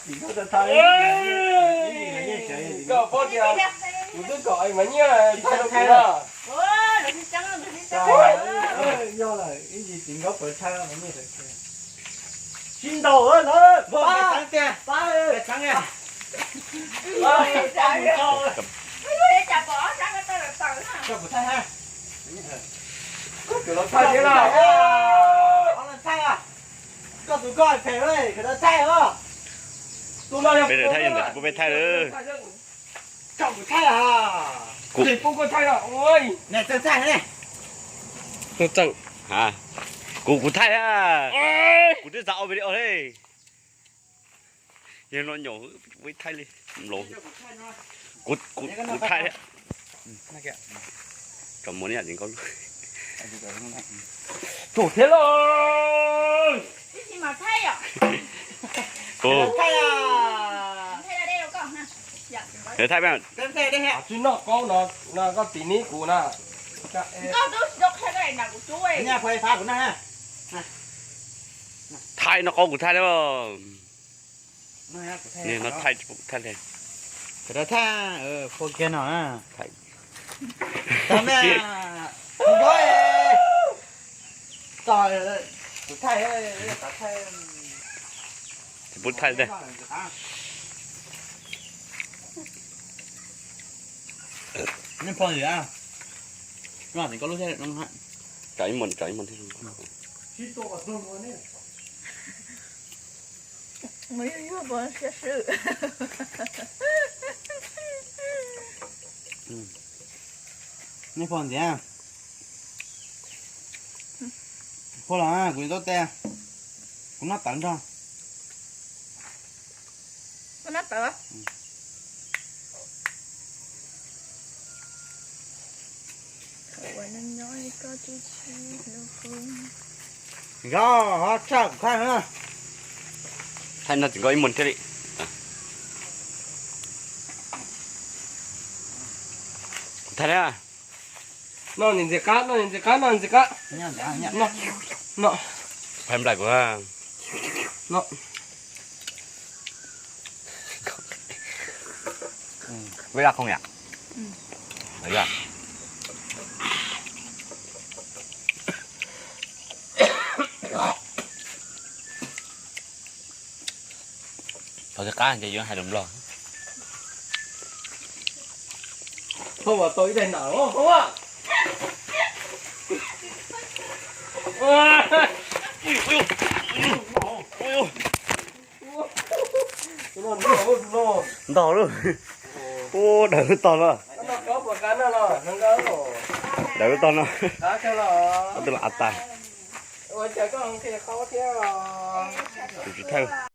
Koj paub tias kuv twb kom mas nyiaj thaij rau kuv na. Yog lawm ib ntsis txiv nkauj pawv thaij mas nyiaj. Sib ntaus lawm. Koj tus koj phem, kawm tau thaij os. Peb thaij, yog ntawd tsis pub peb thaij lawm. Kuv thaij, kuv, kuv thaij, kuv twb xav ua video li. Yog no nyuam thaij li, kuv thaij. Kom mus ib yam li nkauj lug. Tus thiab lauj. Thaij, tsis noj qaub no, koj tiv nib kuv na. Thaij noj qaub kuv thaij na. Thaij, thaij li. Thaij, thaij no. Thaij, thaij li. Nej pom ntxiv, no tseem koj lub thiab. Tso ib muag, tso ib muag thiab. Mus yuag yuag pov siab swb. Nej pom ntxiv, pom los kuv yuav tau tes, kuv noj tawv nrog. Koj noj tawv. Yog ho tshaj kuv thaij na. Thaij no tseem koj ib muag thiab li. Kuv thaij na. Noj ntxiv qab, noj ntxiv qab, noj ntxiv qab. Phai nplaim kuv. Vij laj khoom yom. Thov tsis qab ces yuav hais lus Nplog. Thov mas tau ib daim nam os. Ntog lub. Ua daws lub tog no. Daws lub tog no. Ob tug los av tas. Tus tsis thawj.